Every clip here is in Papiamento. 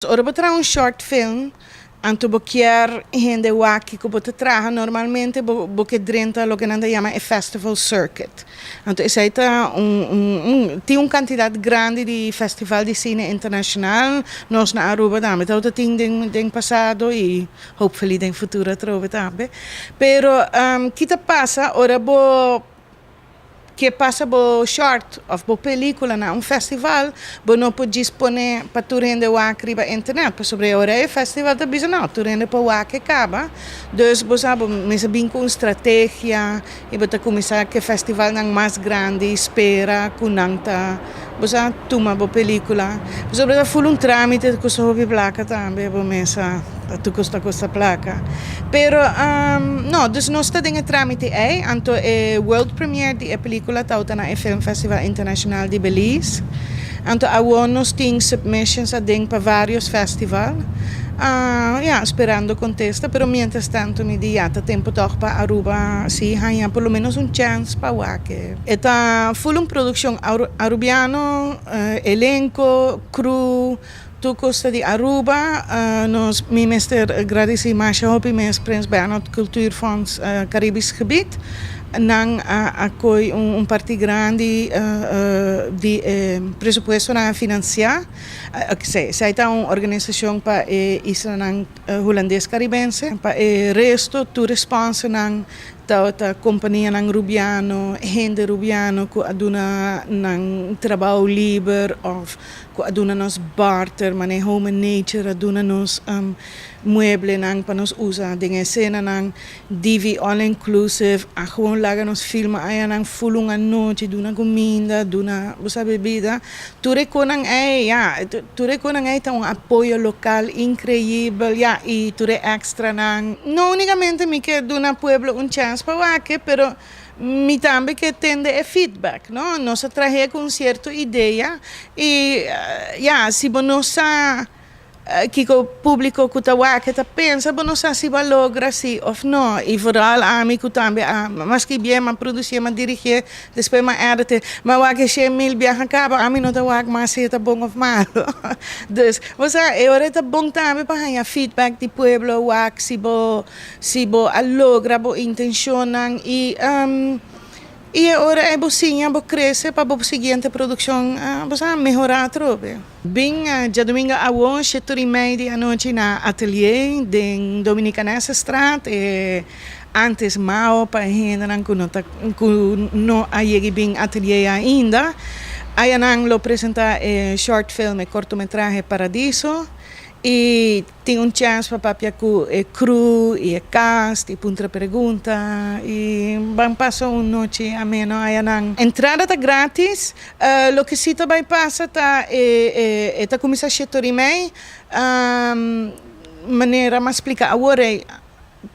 Ora bo traha un short film, anto bo kier hende wak kico bo ta traha, normalmente bo bo ke drenta loke nan ta yama e festival circuit. Anto esey ta un un un tin un cantidad grandi di festival di cine internacional, nos na Aruba tambe tabata tin den den pasado y hopefully den futuro atrobe tambe. Pero ki ta pasa ora bo Ke pasa bo short of bo pelicula na un festival, bo no por djis pone pa tur hende wak riba internet, pasobra e ora e festival ta bisa no, tur hende por wak e caba. Dus bo sa bo mester bin cu un strategia y bo ta cuminsa cu e festivalnan mas grandi spera cu nan ta bo sa tuma bo pelicula. Pasobra ta ful un tramite ta custa hopi placa tambe bo mester Ta tur cos ta costa placa. Pero no, dus nos ta den e tramite ey, anto e world premiere di e pelicula tawata na e Film Festival Internacional di Belize. Anto awor nos tin submissions aden pa varios festival, ya, sperando contesta, pero mientras tanto mi di ya ta tempo tog pa Aruba si haña por lo menos un chance pa wak e. E ta full un produccion Arubiano, elenco, crew, Tur cos ta di Aruba. Nos mi mester gradici masha hopi mes Prins Bernhard Cultuurfonds Caribisch Gebied. Nan a a coy un parti grandi di e presupuesto nan a financia. Esey ta un organisacion pa e islanan Hulandes Caribense. Pa e resto tur e sponsornan Tabata kompanianan rubiano, hende rubiano ku a duna nan trabou liber òf ku a duna nos barter, manera Home and Nature a duna nos mueblenan pa nos usa den e esenanan. DV All Inclusive a gewoon laga nos filma ayanan ful un anochi, duna kuminda, duna bo sa bebida. Tur e konan ei, ya, tur e konan ei ta un apoyo lokal inkreibel, ya, i tur e èkstranan. No únikamente mi ke duna pueblo un chèns pa wak, pero mi tambe ke tende e feedback, no. Nos a trah'é ku un sierto idea i, ya, si bo no sa. Kiko publico cu ta wak ta pensa bo no sa si bo a logra si of no y vooral ami cu tambe a m'a scribié m'a producié m'a dirigié despues m'a edité m'a wak e shen mil biaha caba ami no ta wak mas si e ta bon of malo dus bo sa e ora e ta bon tambe pa haya feedback di pueblo wak si bo si bo a logra bo intencionnan y. I e ora ei bo siña, bo krese pa bo siguiente produkshon bo sa mehorá atrobe. Bin djadumingu awor shetur i mei di anochi na Atelier den Dominicanessestraat, e antes Mao pa e hendenan ku no ta ku no a yega bin Atelier ainda. Ayanan lo presentá e short film, e kortometrahe Paradiso i. Tin un chèns pa papia ku e crew i e cast i puntra pregunta i ban pasa un nochi ameno ayanan. Entrada ta gratis, loke si ta bai pasa ta e e ta kuminsá shetor i mei, manera m'a splika awor ei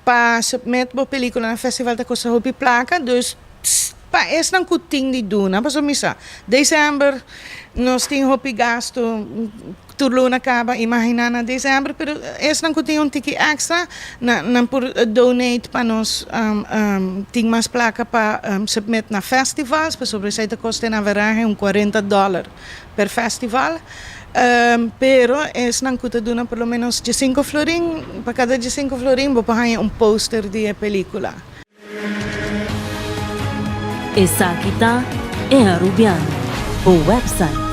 pa submit bo pelikula na festival ta kosta hopi plaka dus pa esnan ku tin di duna pasobra mi sa december nos tin hopi gasto. Tur luna kaba imaginá na december, pero esnan ku tin un tiki extra nan por donate pa nos tin mas plaka pa submit na festivals, pasobra esei ta kosta en averahe un cuarenta dollar per festival. Pero esnan ku ta duna por lo menos diesinco florin, pa kada diesinco florin bo por haña un poster di e pelikula. Esaki ta E Arubiano, bo website.